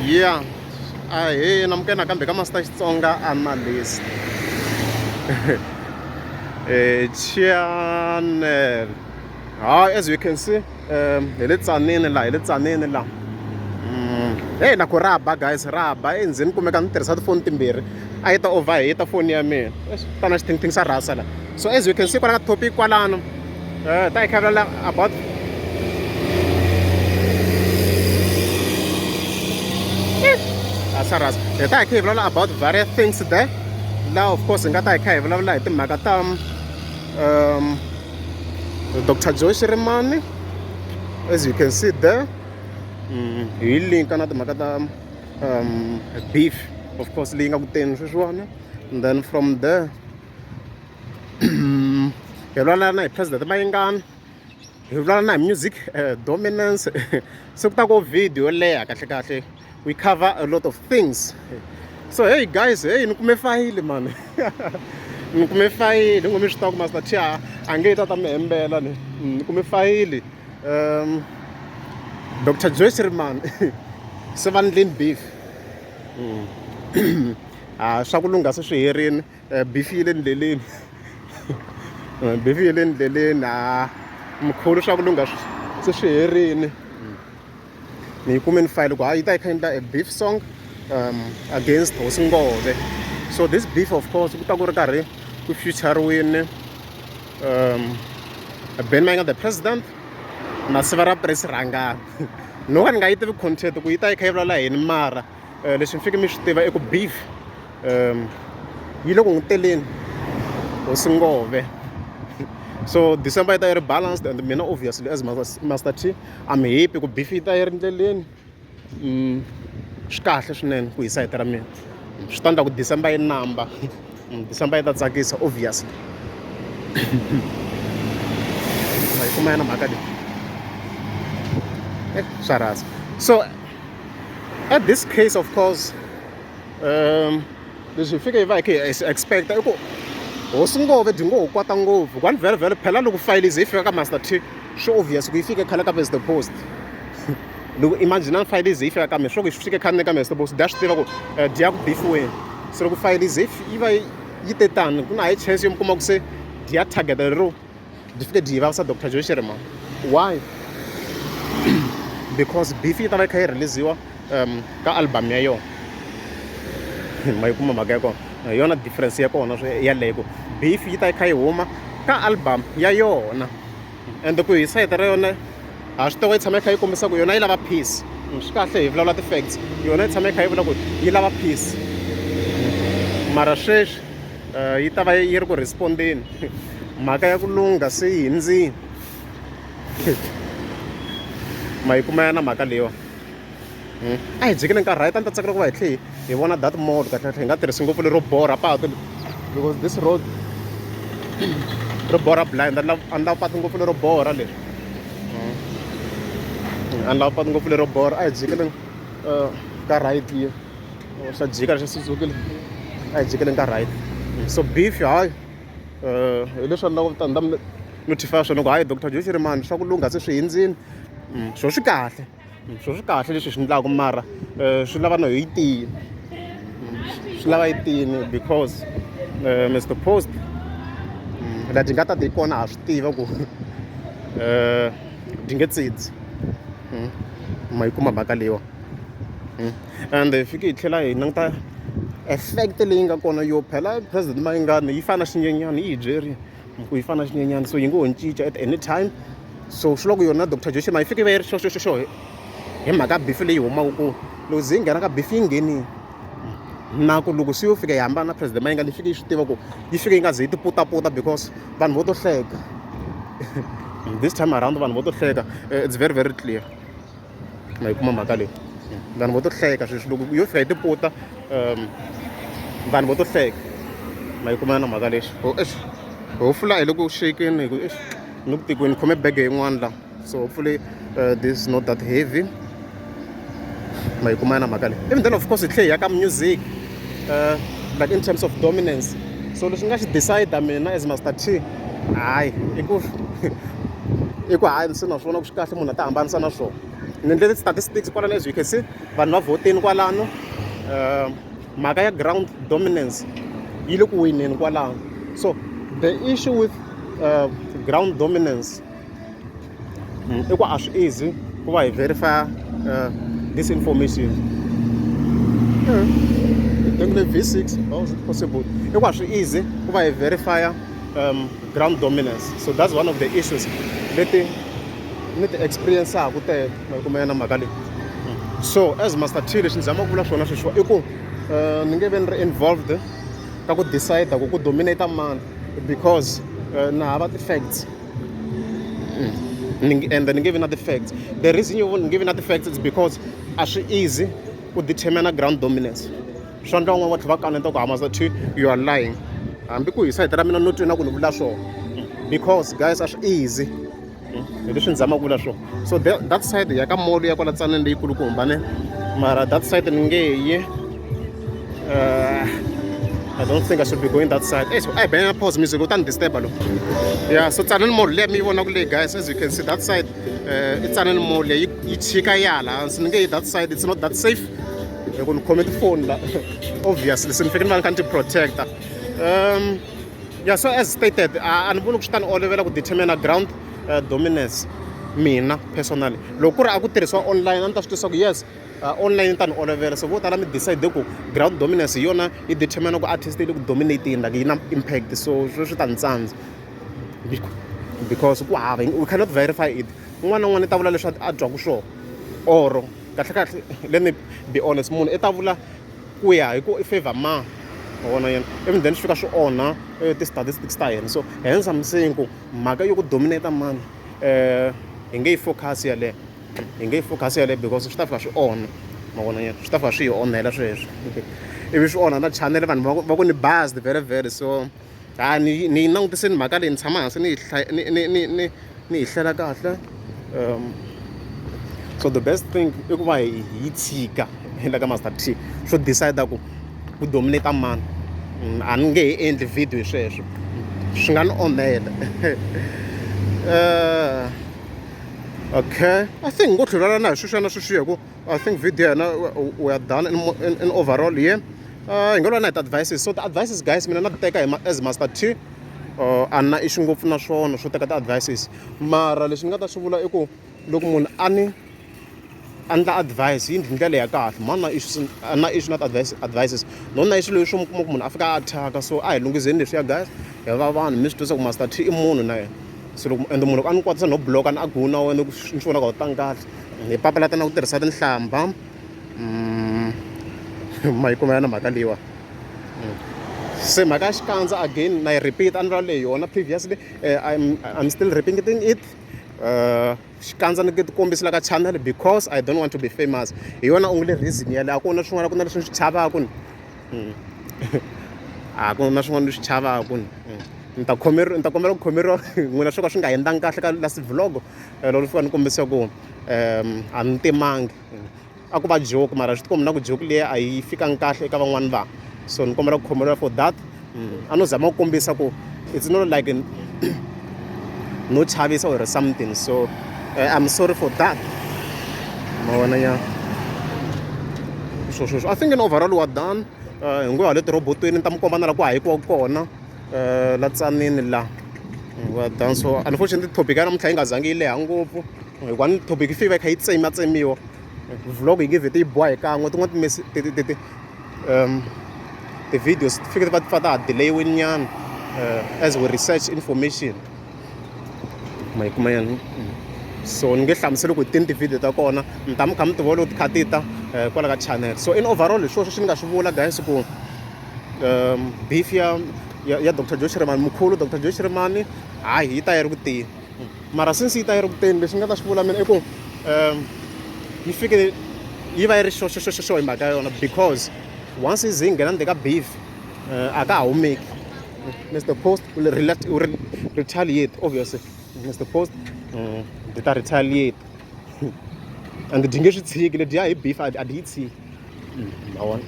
Yeah, ahee namukela nakambe ka Master Xitsonga Analyst channel. Ha as you can see hi le Tzaneen la hi le Tzaneen la. Hey na ku ra ba guys ra ba endzeni kumeka ni tirhisa tifoni timbirhi a yi ta overheat foni ya mina ta na xithingithing xa rhasa la. So as you can see kwala ka topic kwalano ta hi kha vulavula about rhasa rhasa hi ta hi kha hi vulavula about various things there laha of course hi nga ta hi kha hi vulavula hi timhaka ta Dr Joe Shirimani as you can see there hi linka na timhaka ta beef of course leyi nga ku teni sweswiwani and then from there hi vulavula na hi president Mayengani hi vulavula na hi music dominance se ku ta ku video yo leha kahle kahle we cover a lot of things so hey guys hey ni kume fayili mani ni kume fayili ngo mi swi tiva ku Master T a nge yi ta ta mi hembela ni ni kume fayili Dr Joe Shirimani se va ndleni beef a swa ku lungha se swi herini beef yi le ndleleni beef yi le ndleleni ha mkhulu swa ku lungha se swi herini ni yi kume ni file ku hayi yi ta yi kha yi endla a beef song against hosi Ngove so this beef of course ku ta ku ri karhi ku feature-riwini Ben Mayengani the president na siva ra Prince Rhangani no ka ni nga yi tivi content ku yi ta yi kha yi vulavula yini mara leswi mi fike mi swi tiva i ku beef yi le ku n'wi teleni hosi Ngove so December yi ta yi ri balanced and mina obviously as Master T I'm happy ku beef yi ta yi ri ndleleni swi kahle swinene ku hi sayiti ra mina swi ta endla ku December yi namba December yi ta tsakisa obviously ma yi kuma yana mhaka leyi swa rhasa so at this case of course leswi hi fike hi va hi kha hi expect i ku hosi Ngove byi ngo ho kwata ngopfu kwani vhele vhele phela loko fayili ze yi fika ka Master T swi obvious ku yi fike khale ka Mr Post loko imagine fayili ze yi fika ka mina swo ku yi fike khale ka Mr Post dya swi tiva ku dyi ya ku bifiweni se loko fayili ze yi va yi te tani ku na high chance yo mi kuma ku se dyi ya target lero byi fike byi yi vavisa Dr Joe Shirimani why because beef yi ta va yi kha yi release-iwa ka album ya yona ma yi kuma mhaka ya kona hi yona difference ya kona yaleyo ku beef yi ta yi kha yi huma ka album ya yona ende ku hi sayiti ra yona ha swi tiva yi tshama yi kha yi kombisa ku yona yi lava peace swi kahle hi vulavula ti-facts yona yi tshama yi kha yi vula ku yi lava peace mara sweswi yi ta va yi ri ku respond-eni mhaka ya ku lungha se yi hundzile ma yi kuma ya na mhaka leyiwa a hi jikeli nkarhi right a ni ta tsakela ku va hi tlhe hi vona that mall kahle kahle hi nga tirhisi ngopfu lero borha patu because this road ri borha blind a ni lavi patu ngopfu lero borha leri a ni lavi patu ngopfu lero borha a hi jikeleni ka right yi xa jika xa Suzuki a hi jikeleni ka right so beef hayi hi leswi a ni lava ku ta ni ta mi notify swona ku hayi Dr Joe Shirimani swa ku lungha se swi hundzini swo swi kahle swo swi kahle leswi hi swi endlaka mara swi lava na yi tiyini swi lava yi tiyini because Mr Post la dyi nga ta ti kona ha swi tiva ku dyi nge tsidzi ma yi kuma mhaka leyiwa and hi fike hi tlhela hi languta effect leyi nga kona yo phela president Mayengani yi fana na xinyenyana yi hi byerile ku yi fana na xinyenyana so yi ngo ho cinca at any time so swi loko yona Dr Joe Shirimani yi fike yi va yi ri xoxoxoxo hi mhaka beef leyi humaka ku loko ze yi nghena ka beef yi nghenile na ku loko se yo fika yi hambana na president Mayengani yi fike yi swi tiva ku yi fike yi nga ze yi ti putaputa because vanhu vo to hleka this time around vanhu vo to hleka it's very very clear ma yi kuma mhaka leyi vanhu vo to hleka sweswi loko yo fika yi tiputa vanhu vo to hleka ma yi kuma na mhaka lexi eish hopefully a hi le ku xekeni hi ku eish ni ku tikweni khome bege yin'wana la so hopefully this is not that heavy ma yi kuma na mhaka leyi even then of course hi tlhe hi ya ka music like in terms of dominance so leswi nga xi decide mina as Master T hayi i ku hayi se na swona ku swi kahle munhu a ta hambanisa na swona. Ni endle ti-statistics kwalano, as you can see, vanhu va vhotini kwalano. Mhaka ya ground dominance yi le ku wineni kwalano. So the issue with ground dominance i ku a swi easy ku va hi verify this information. I think le V6, how is it possible? I ku a swi easy ku va hi verify ground dominance. So that's one of the issues leti ni ti experience-aku teto. Ma yi kuma na mhaka leyi? So as Master T, leswi ni zamaka ku vula swona sweswiwa i ku ni nge ve ni ri involved ka ku decide ku dominate mani, because na hava ti-facts and ni nge vi na ti-facts. The reason you ni nge vi na ti-facts is because a swi easy ku determine ground dominance. Swa ndla van'wana va tlhela va kaneta ku, "Ha, Master T, you are lying." Hambi ku hi sayiti ra mina no twi na ku ni vula swona, because guys, a swi easy. Hi leswi ni zamaka ku vula swona. So that side ya ka mall ya kwala Tsaneni leyikulukumba ne, mara that side ni nge yi. I don't think I should be going that side. Hey, so I been pause music u ta ni disturb lo. Yeah, so Tsaneni Mall leyi mi yi vonaka leyi, guys, as you can see that side, i Tsaneni Mall leyi yi chika ya hala hansi. Ni nge yi that side, it's not that safe. Loko ni khome tifoni la, obviously se ni fike ni va ni kha ni ti protecta. Yeah, so as stated, a ni voni ku swi ta ni olovela ku determine ground dominance mina personally. Loko ku ri a ku tirhisiwa online, a ni ta swi twisisa ku yes, online yi ta ni olovela. So vo tala mi decide ku ground dominance hi yona yi determine ku artist yi le ku dominating, like yi na impact. So swi ta ni tsandza because ku hava, we cannot verify it. Un'wana na un'wana i ta vula leswi a twaku swona, or kahle kahle, let me be honest, munhu i ta vula ku ya hi ku i favor ma wa vona yena, even then swi fika swi onha ti-statistics ta hina. So hence I'm saying ku mhaka yo ku dominate mani, hi nge yi focus yaleyo, hi nge yi focus yaleyo, because swi ta fika swi onha, ma vona yena, swi ta fika swi hi onhela sweswo, ivi swi onha na channel, vanhu va ku ni biased very very. So ha ni yi langutiseni mhaka leyi, ni tshama hansi ni yi ni yi hlela kahle. So the best thing i ku va hi yi tshika la ka Master T swo decide ku dominate mani. A ni nge he endli video hi sweswo, swi nga ni onhela. Okay, I think ngo tlhela na hi sweswiya na sweswiya, hi ku I think video ya hina, we are done in overall here. Hi nga lwa na hi ti-advices. So ti-advices, guys, mina na ti teka hi as Master T. A ni na issue ngopfu na swona swo teka ti-advices, mara leswi ni nga ta swi vula i ku loko munhu a ni endla advice yi ndlela ya kahle, mani na issue, a na issue na ti-advices no na issue leswi mi kuma ku munhu a fika a attack. So a hi lunghiseni leswiya, guys, hi va vanhu, mi swi twisa ku Master T i munhu na yena. So loko ende munhu loko a ni kwatisa, no block-a, ni agree na wena, ni swi vonaka u tlangi kahle, hi papalata na ku tirhisa tinhlamba. Ma yi kuma na mhaka leyiwa. Se mhaka ya xikandza, again na yi repeat, a ni vulavule hi yona previously. I'm still repeating it. Xikandza ni nge ti kombisi la ka channel because I don't want to be famous. Hi yona only reason yaleyo. A ku na swin'wana, ku na leswi ni swi chavaku ni. A ku na swin'wana ni swi chavaku ni. Ni ta khomeriwa, ni ta kombela ku khomeriwa n'wina swo ka swi nga endlangi kahle ka last vlog, loko ni fika ni kombisa ku a ni timangi. A ku va joke, mara swi tikomba na ku joke liya a yi fikangi kahle eka van'wani vanhu. So ni kombela ku khomeriwa for that. A no zama ku kombisa ku it's not like no chavisa or something. So I'm sorry for that, ma vona ya swo sweswo. I think in overall we are done. Hi ngo le tirobotweni, ni ta mi komba na la ku hayikiwaka kona, la Tsanini la. We are done. So unfortunately topic ya namuntlha yi nga zangi yi leha ngopfu, hikuva ni topic yi fike yi kha yi tsematsemiwa. Vlog yi nge vheti yi boha hi kan'we. Tin'wana ti-videos ti fike ti va ti pfa ta ha delay-iwini nyana, as we research information, ma yi kuma yani. So ni nge hlamuseli ku tini ti-video ta kona, mi ta mi kha mi ti vona loko ti kha ti ta kwala ka channel. So in overall, hi swona sweswi ni nga swi vula, guys, ku beef ya Dr Joe Shirimani, mkhulu Dr Joe Shirimani, hayi, yi ta yi ri ku teni. Mara since yi ta yi ri ku teni, leswi ni nga ta swi vula mina i ku yi fike yi va yi ri xo xo xo xo xo hi mhaka ya yona, because once yi ze yi nghena ndzeni ka beef, a ka ha humeki. Mr Post will retaliate, obviously. Mr Post ti ta retaliate and dyi nge swi tshiki ledyiya hi beef, a dyi yi tshiki, ma vona.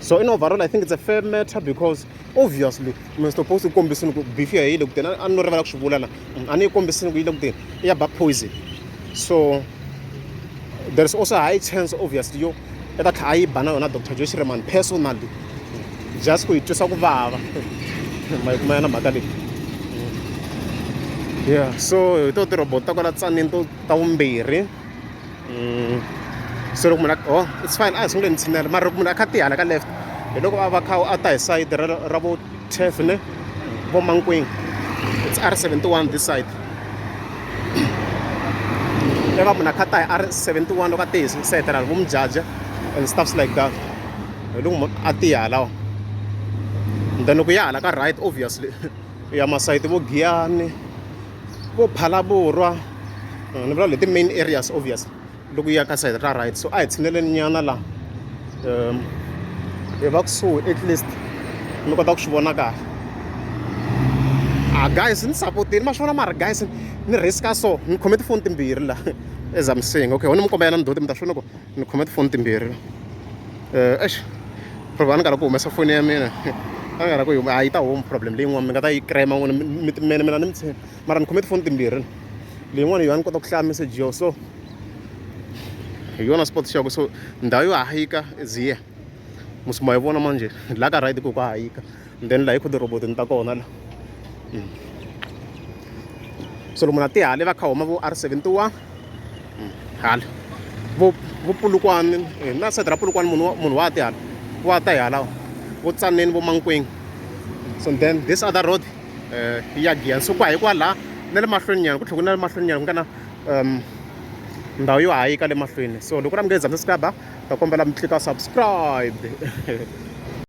So in overall, I think it's a fair matter, because obviously Mr Post u kombisini ku beef ya yi le ku teni. A no rivala ku swi vula la, a ni yi kombisini ku yi le ku teni, i ya ba poison. So There is also a high chance obviously yo i ta tlhela a yi ba na yona Doctor Joe Shirimani personally just ku yi twisa ku vava. Ma yi kuma yana mhaka leyi. Yeah, so hi to ti-robot ta kwala Tzaneen to ta vumbirhi. Se loko munhu a oh it's fine a hi sunguleni tshinela mara loko munhu a kha a ti hala ka left hi loko a va kha a ta hi sayiti ra ra vo Turf ne vo Mankweng it's R71 this side i va munhu a kha ta hi R71 loko a ti hi sayiti ra vo Mjaja and stuffs like that hi loko munhu a ti halawa then loko ya hala ka right obviously ya masayiti vo Giyani vo Phalaborwa ni vula leti main areas obviously loko ya ka side ra right so a hi tshineleni nyana la um hi va kusuhi at least mi kota ku swi vona kahle ah guys ni sapotini ma swi vona mara guys ni risk-a so ni khome tifoni timbirhi la as I'm saying okay ni mi komba yena ndhoti mi ta swi vona ku ni khome tifoni timbirhi la eish problem a ni karhi ku humesa foni ya mina a ni karhi ku yi a yi ta huma problem leyin'wana mi nga ta yi krema n'wina mi mene mina ni mi tshemba mara ni khome tifoni timbirhi leyin'wana yona ni kota ku hlaya message yo so hi yona spot xa ku so ndhawu yo hahika is here musi ma yi vona manjhe la ka right ku ku hahika then laha yi kho tirobotini ta kona la so loko munhu a ti hale va kha huma vo R 71 hala vo vo Polokwane na side ra Polokwane munhu wa munhu wa ti hala wa ta hi hala vo Tzaneen vo Mankweng so then this other road ya Giyani so ku hayikiwa laha na le mahlweni nyana ku tlhela ku na le mahlweni nyana ku nga na ndhawu yo hayika le mahlweni so loko ra mi nge za mi subscribe ta kombela mi tlika subscribe.